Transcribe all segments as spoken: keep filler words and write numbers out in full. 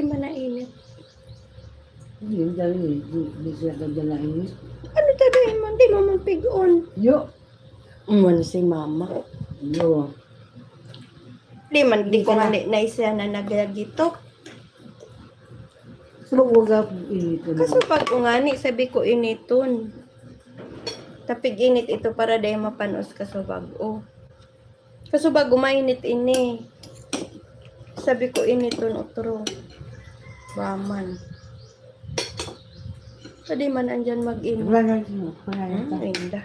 Di man nainit. Hindi, dali, hindi, hindi siya kadyan na init. Ano ta dai man? Di mo man pig-on. Yo, Umon si mama. yo. Di man, di ko nga ni, na siya na nagagitok. So, huwag ako init na. Kaso pag ungani, sabi ko initon. Tapig init ito para dai mapanos kaso bag-o. Kaso bag-o mainit ini. Sabi ko initon otro. Baman. Pwede man andyan mag-init. Wala na rin mo. Wala na Hmm, rin. Inda.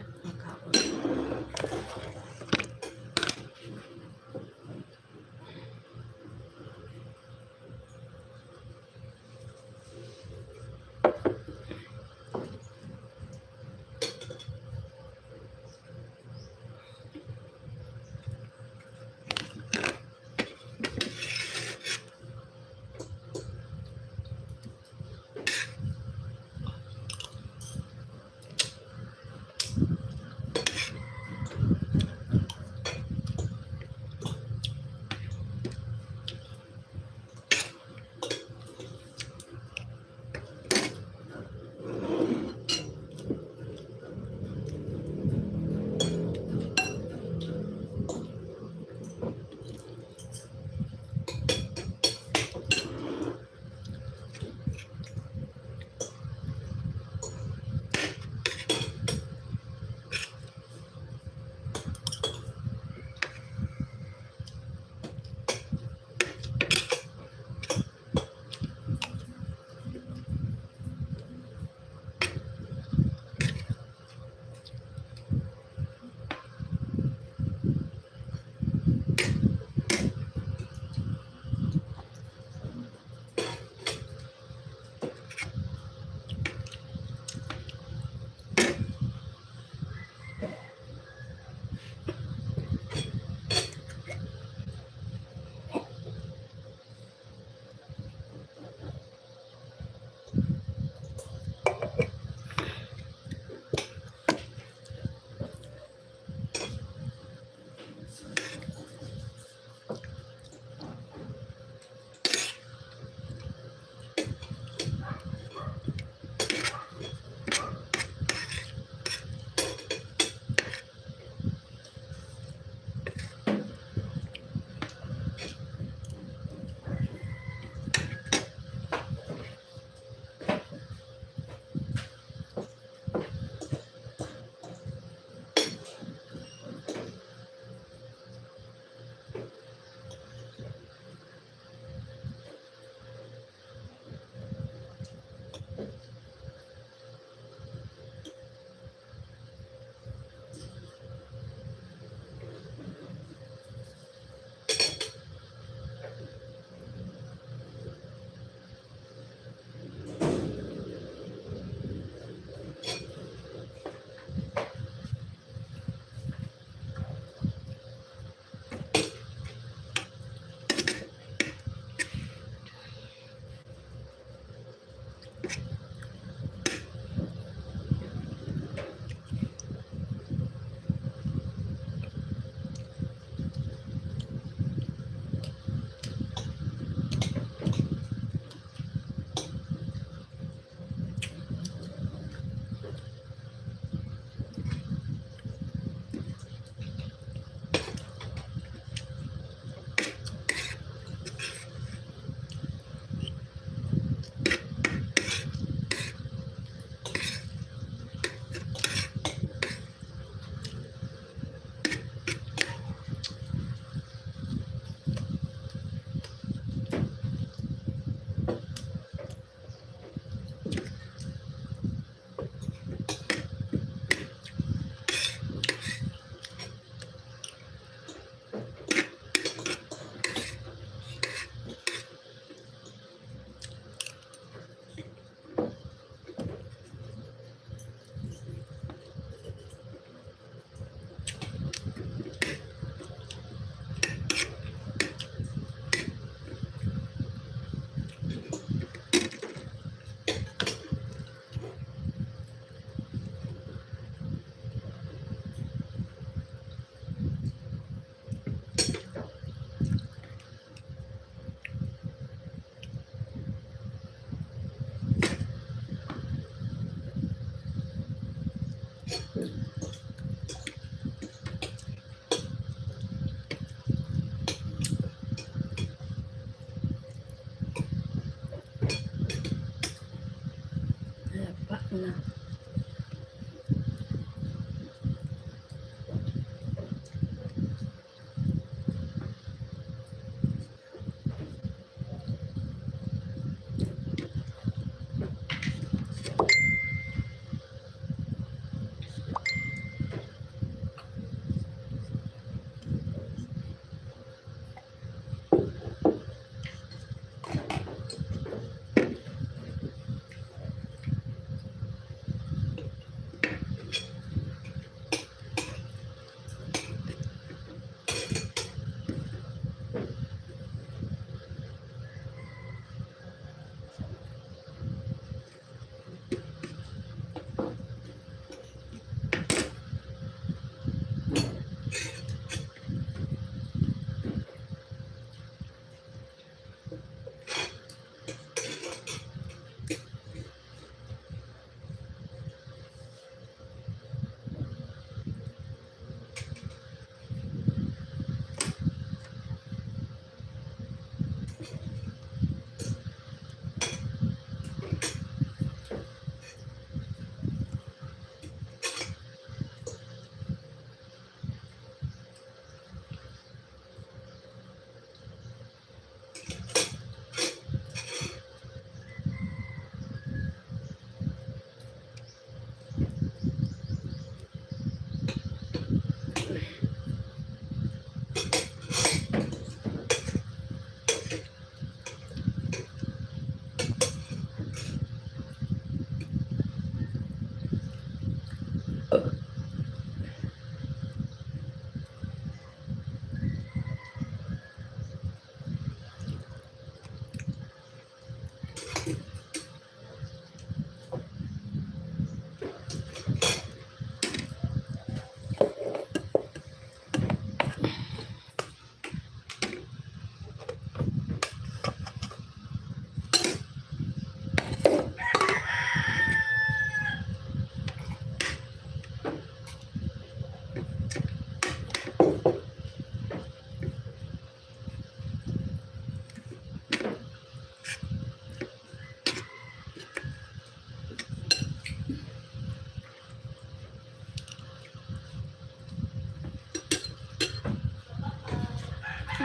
Lapa na.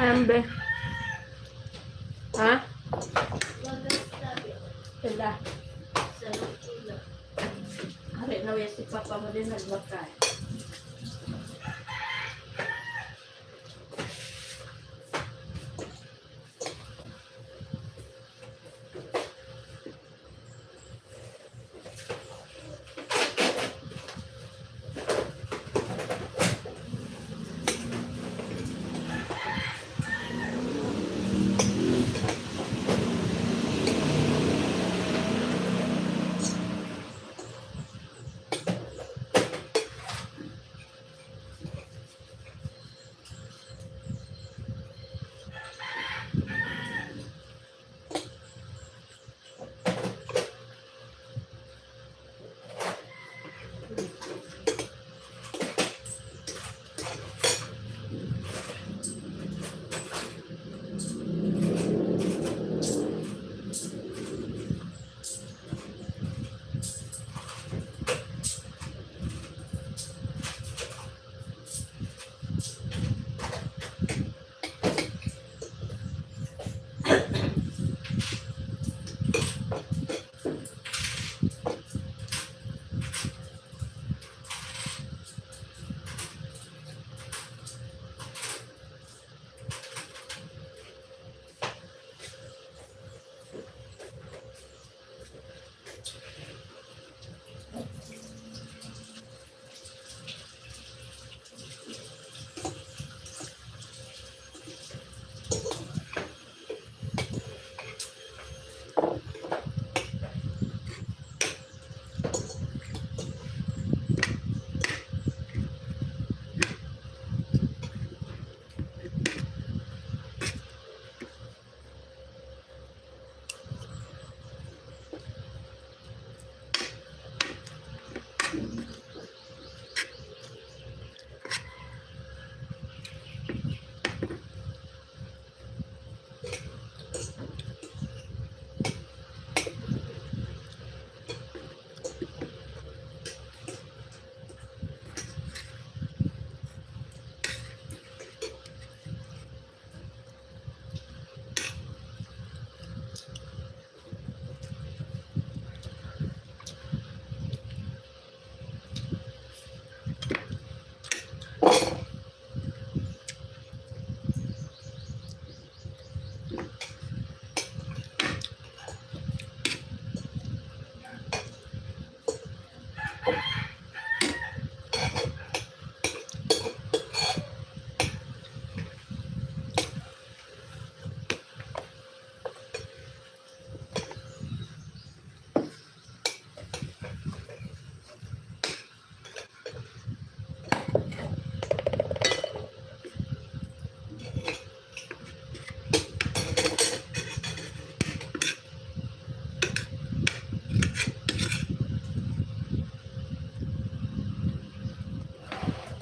Ayan, be. Ha? Sila. Hari na, si Papa mo din naglakay.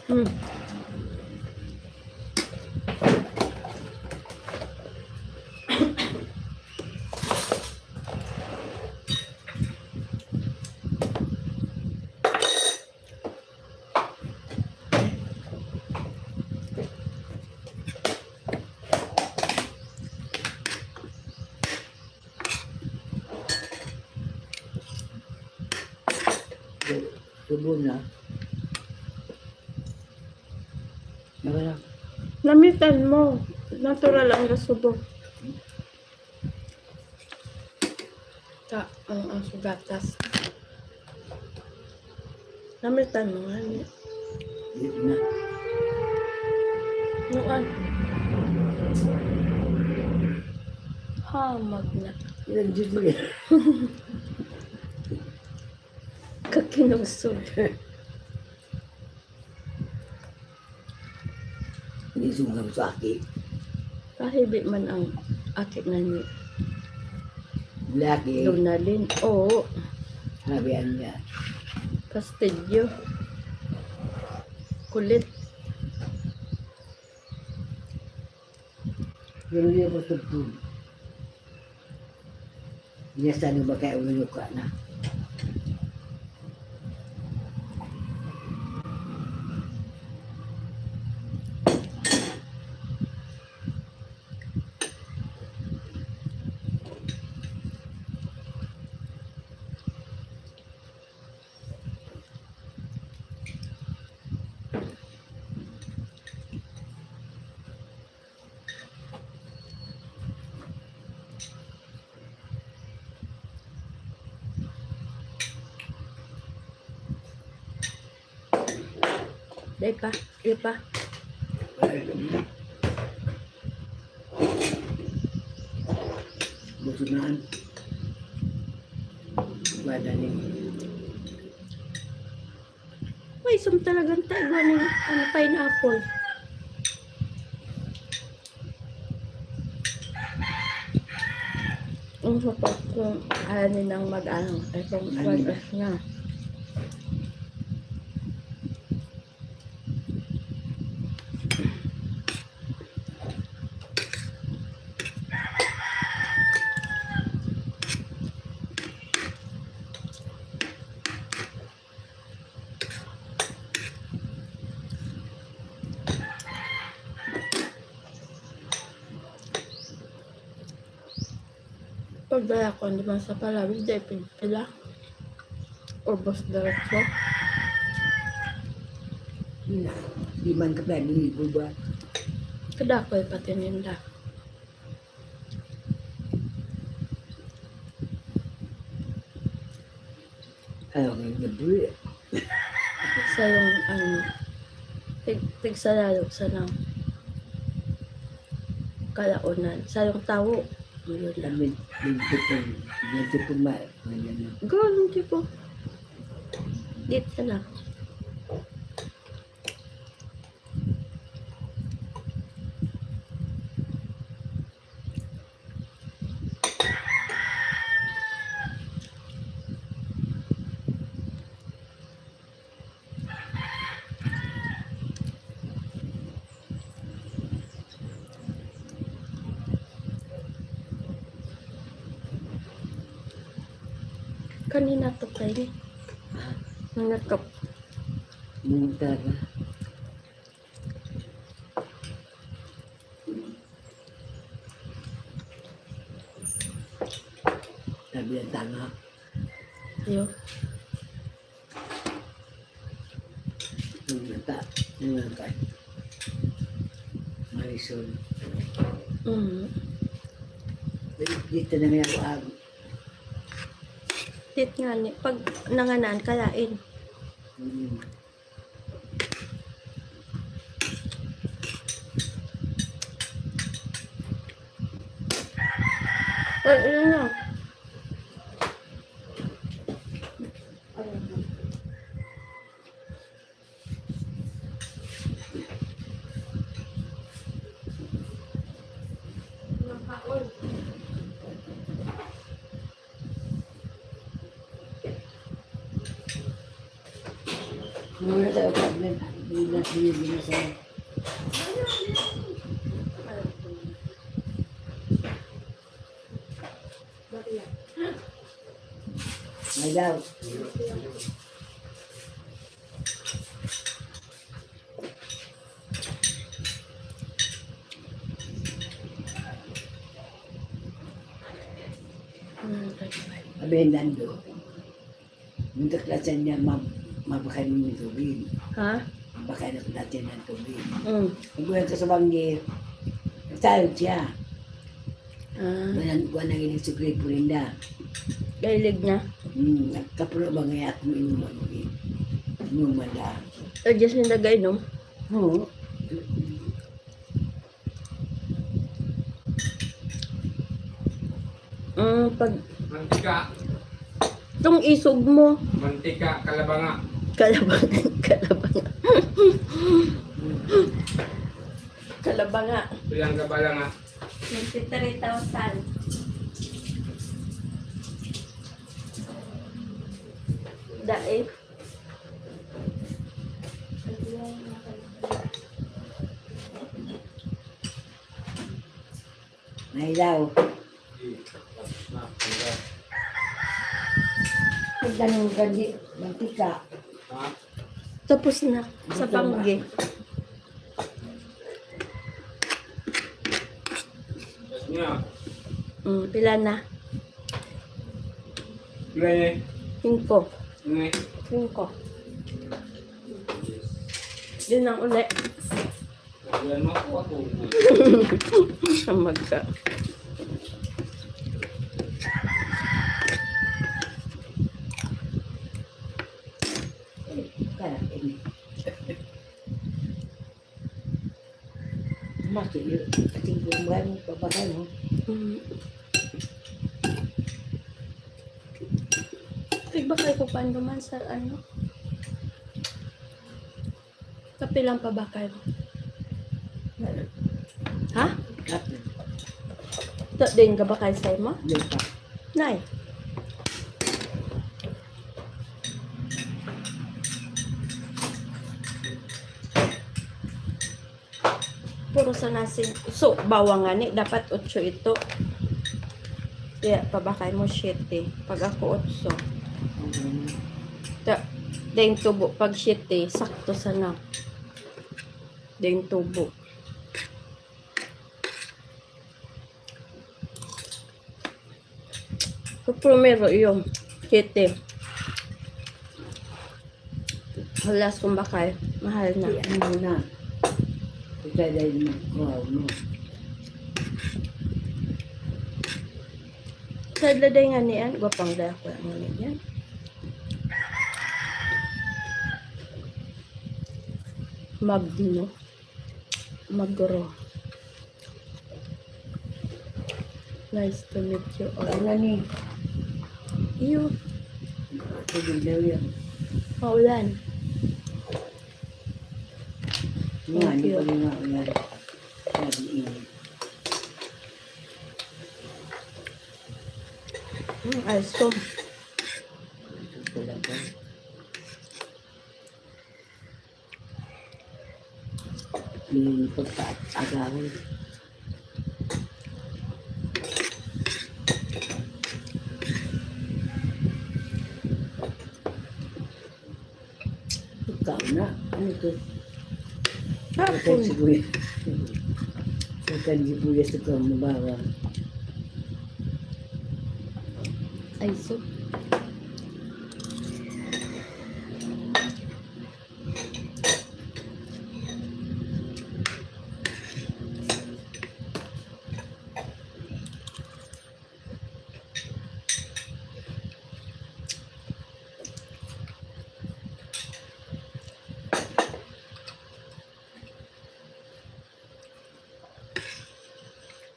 Hmm. Subo na. Nawala. Namitan mo. Natural ang gasubo. Ta, ang, ang sugatas. Namitan mo nga ni. Di na. Nuan. Hamag na. Ilang jud mo yan? Kakinusog. Hindi sumugod sa aki. Kahibi man ang aki na ni Laki. Donalyn. Oo. Sabi niya. Kastilyo. Kulit. Pero niya ko tugtog. Niya sa ano ba kaya ulo ka na? Dai pa, dai pa. Ay, alam mo. Gusto na. Wala ni. May isang talagang taigwa ng, ano, pineapple. Ang hapot kung ano nang mag-ano, itong Ano? One F na. Pagdala ko, di man sa palawig, dai pigpila. Ubos diretso. Di na. Di man ka pwede ligo ba? Kadako yung patininda. Ayaw nga yung nabuli. Sa yung, ano, tig-, tigsalalo sa nang kalaonan. Sa yung tawo. Yun lang. Kami, yung tipong, yung tipong ma-, may ano. Go, yung tipo. Dito na. Kanina to kayo. Mga kap- Mga tara. Sabi ang tanga. Iyo. Yung mata, yung mata. Marisol. Mm. Dito na nga ako ag- Tit nga ni, pag nanganan ka lain. Mm. Ay, ayun na. Mura sa apartment. Hindi na, hindi na sa May daw. Abendando. Yung taklasan niya, mab-, mabakay mo yung tubig. Ha? Mabakay na taklasan ng tubig. Mm. Pag-uwi ko sa banggi, nagsayaw siya. Ah. Wala, wala nang ilig sa gripo rin na. Kahilig niya? Hmm, nagkapuro ba nga akong inuman mo eh? Inuman na. Ay, Diyos yung nagainom? Oo. Mm, pag Mantika. Itong isog mo. Mantika, kalabanga. Kalabanga, kalabanga. Kalabanga. Bilang kabalanga. Twenty-three thousand. Dai. Mahilaw. Pagdanon gani, mantika. Tapos na. Sa panggi. Yes, niya. Mm, pila na? Pila niya? Singko. Niya? Singko. Yun ang uli. Yan, makuha ko. Samag ka. Kaya, eh. Mas, eh, ating buhay mo, papatay mo. Mm. Ay, baka ito pa naman sa ano? Kape lang pa ba kayo? Ha? Kape. Ito din ka ba kayo sa imo? Hindi pa. Nay. Puro sa nasing. So, bawang nga ni. Dapat otso ito. Kaya pabakay mo siyete. Pag ako otso. Mm. Ta, dahil tubo. Pag siyete, sakto sana. Dahil tubo. Sa primero, yung siyete. Halas kung bakal, mahal na. Di, ano na. Ika dahil mo, wow, no. Sa laday nga niyan, gwapang dahil ko ang ngunit yan. Magdino. Magro. Nice to meet you all. Ano ni? Iyo. Tubig daw yan. Maulan. Nga, Thank hindi you. pa rin maulan. Sabi init. Mm, ice cream. Ito talaga. Yung pagkaagahon. Ikaw na. Ano to? Hapon. Huwag kang sibuyas. Huwag kang sibuyas, ikaw, mabawang. Ay, so.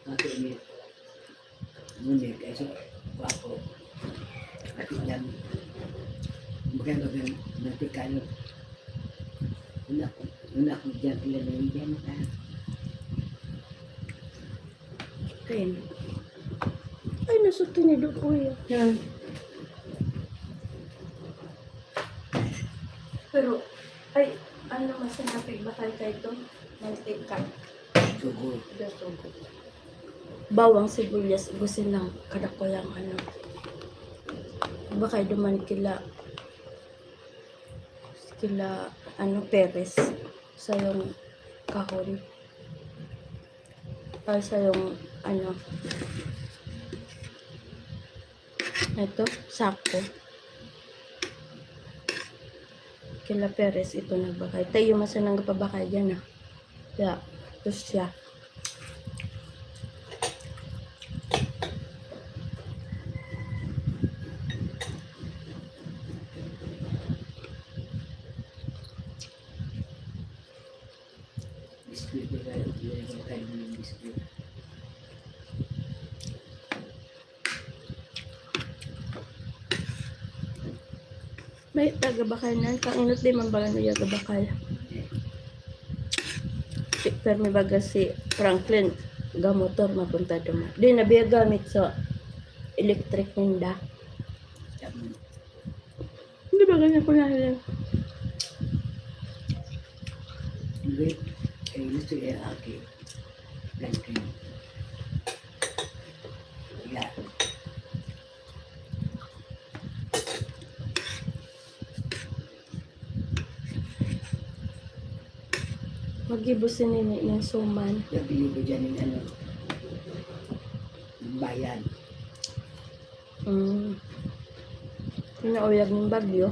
Ato ni, ngunit, ay, so, ako, ati lang, magkano ng, ng tikalo. Una ko, una ko dyan, ilan na yun dyan, ha? Ten. Ay, nasuti ni Dok, uy. Yan. Pero, ay, Ano mas sinapig ba kayo kay ito? Mantika. Sugo. Ito, sugo. Bawang, sibuyas, gusin lang. Kada ko yung ano. Baka duman kila, kila, ano, Perez. Sa yung kahon. Para sa yung, ano, ito, sako. Kila Perez ito nagbakay. Tayo, masa nang gapabakay dyan, ah. Kaya, ito siya. Biscuit na tayo. Hindi na yung kain ng biscuit. May tagabakal na. Kang inot di man baga niya gabakal. Si, pero may baga si Franklin, gamotor, mapunta duman. Di na biya gamit sa electric ninda. Hindi ba ganyan ko nahiling? Hindi. Eh, gusto niya aki. Ganito yun. Yeah. Mag-ibo si Nini ng suman. Nabili ko dyan yung ano, yung bayan. Mm. Yung nauyag ng bagyo.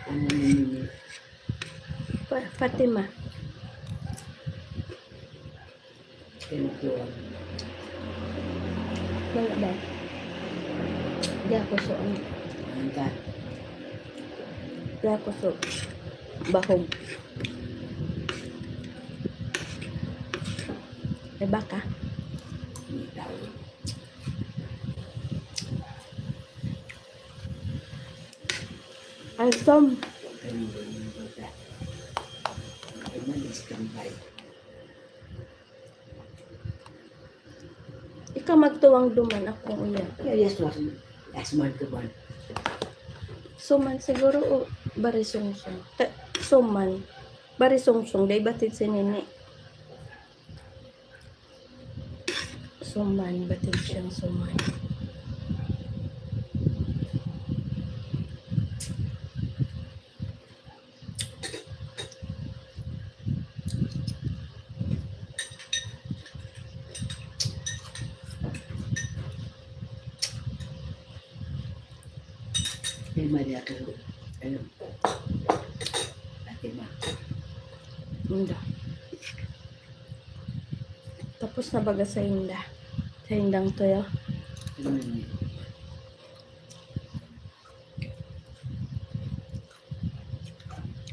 Ano yung Nini? Pa-, Fatima. Pinagtuan. Wala ba? Di ako so, ano. Ang ka? Di ako so, bahog. May baka? Hindi tao. Ay, Tom. Ang kanila yung bata. Ang kanila is tambay. Ikaw magtuwang duman, akong iya. Yeah, yes, was, yes, man ka ba? Suman siguro o barisungsong? Te-, suman. Barisungsong, dai batid si Nini. Suman, batid siyang suman. May mali ako. Ano? Ate Ma. Inda. Tapos na baga sa inda. Sa indang toyo. Ano yun?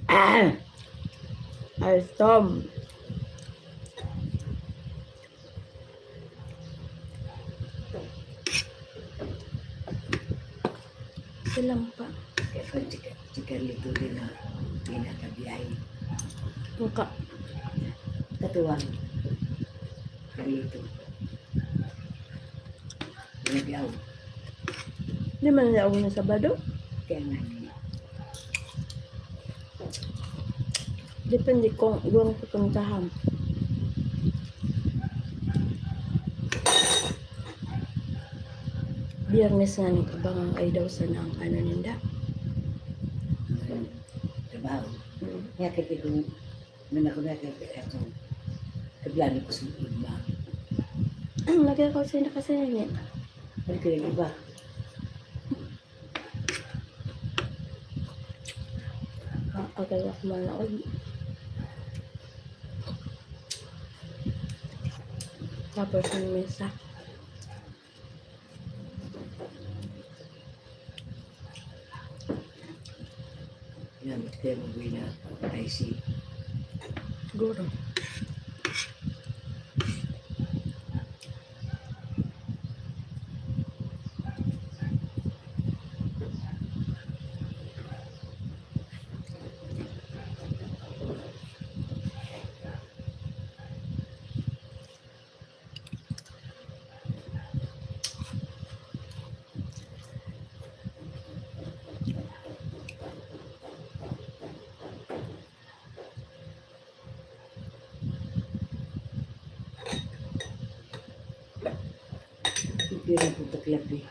Ah! Altom. Silang pa. Kaya pa, chika, chika nito din na pinakabiyahe. Buka. Katuwang. Carlito. Nagyaw. Di man yaw na Sabado. Kaya nga niya. Depende kung duwang pupuntahan. Biyernes nga nagkabangang ay daw sana ang ano ninda. Trabaho. Mm. Kaya kaya kung Nung ako na kay, kay, kay, kay plano ko sa iba. Ang lagay ko sa nakasaya niya. Ano kaya iba? Ah, agad ako manood. Tapos ang mesa. Yan, kaya mag-uwi na. I C. Siguro. Kaya na po taklapi.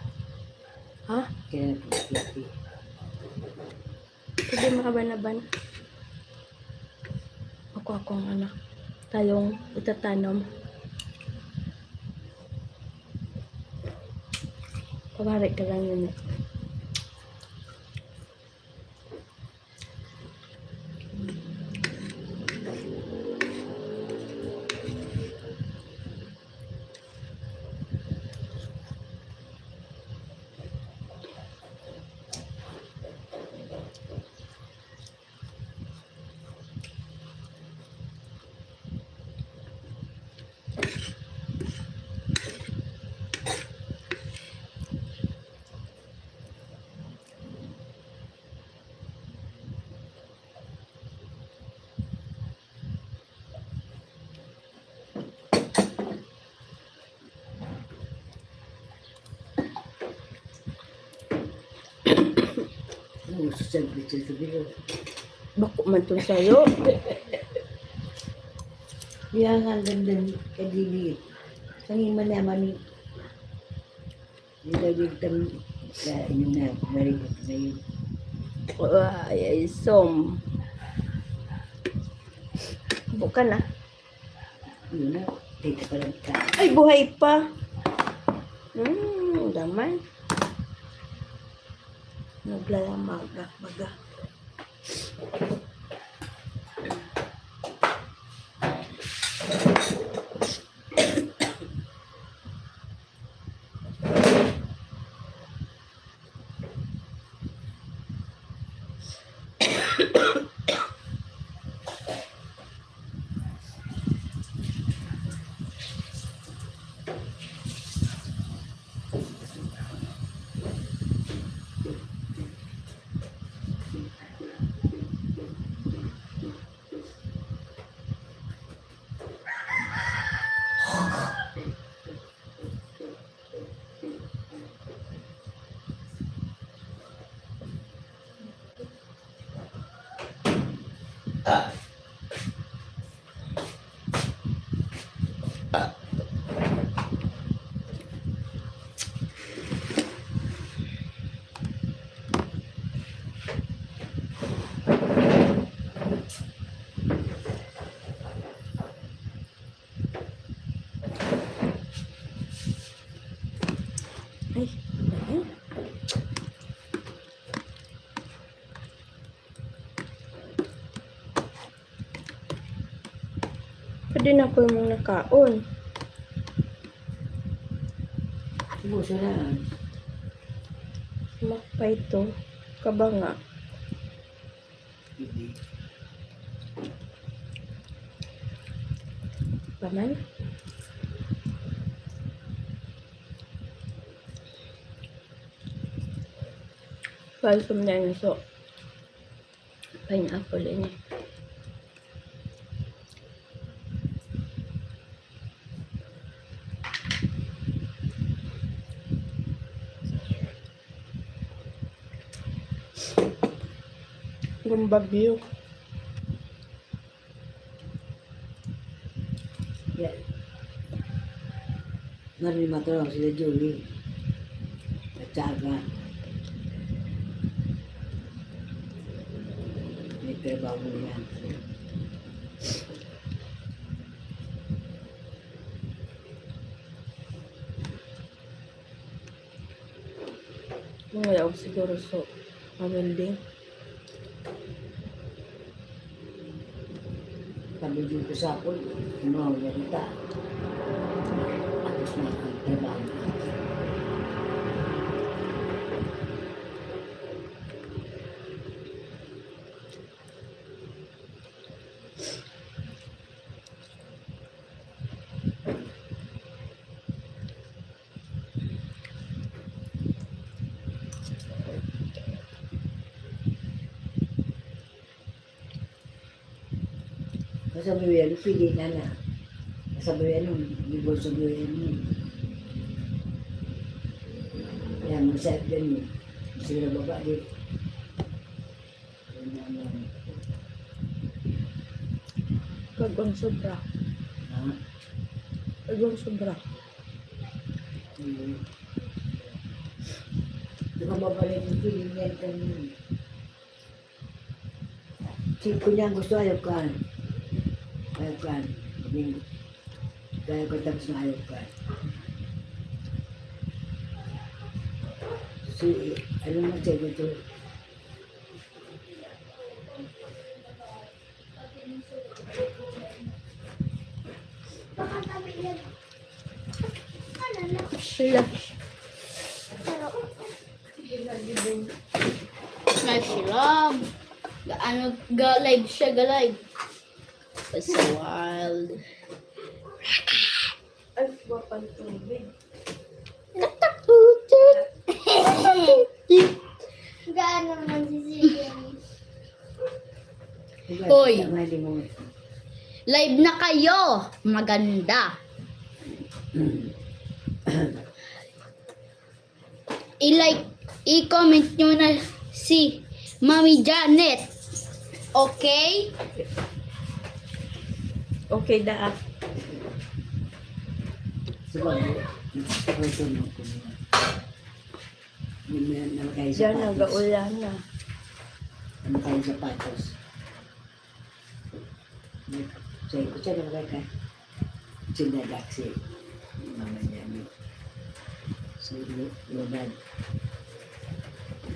Ha? Kaya na po taklapi. Pwede maaban-aban. Ako, akong anak. Tayong itatanom. Pabalik ka lang yun. Ano, sa sandwich yung sabi ko. Bako man tong sayo. Yan nga, ang ganda ni Kadili. Kanina naman ni Hindi daw yung tam-, sa inyo na, very good na yun. Ay, ay, som. Buka na. Yun na, dito pa lang ka. Ay, buhay pa. Hmm, damay. Naglalamag, baga. Ay, ano? Pwede na po yung nakaon. Ubuso na. Sumakpay to. Kabanga. Hindi. Paman? Balsam na yun, so. Pineapple ini. Yung bagyo. Yan. Narimato lang sila Julie. At saka, may trabaho yan. Mga yaon siguro so, ma-welding. Sabi dito sa akin, ano ang ganita? Tapos na ang trabaho. Kasabihan, pili na na. Kasabihan, di ba sabihan mo? Yan, masaya din yun. Sila baba, di. Yan, yan, yan. Pag ang sobra. Ha? Pag ang sobra. Hmm. Di ba mabalik yung feeling niya kanina? Si kunyang gusto, ayaw kan. Ayaw kan. Sabi, kaya ko tapos na ayaw kan. Si, ano man siya dito? Sila. May sila. Ga-, ano, ga-live siya, ga-live. It's so wild. Ay, guwapang tubig. Natakutan. Gaano man si Sirian? Hoy. Mali mo. Live na kayo. Maganda. I-like, i-comment nyo na si Mami Janet. Okay? Okay, daa. Sabag, sabag ko mo ko mo. Yung may namatay Diyan, sapatos. Nagaulan na. Namatay sapatos. Sabi ko, "Saan namatay ka?" Sinadak si mama niya. Si Lu- Lunag.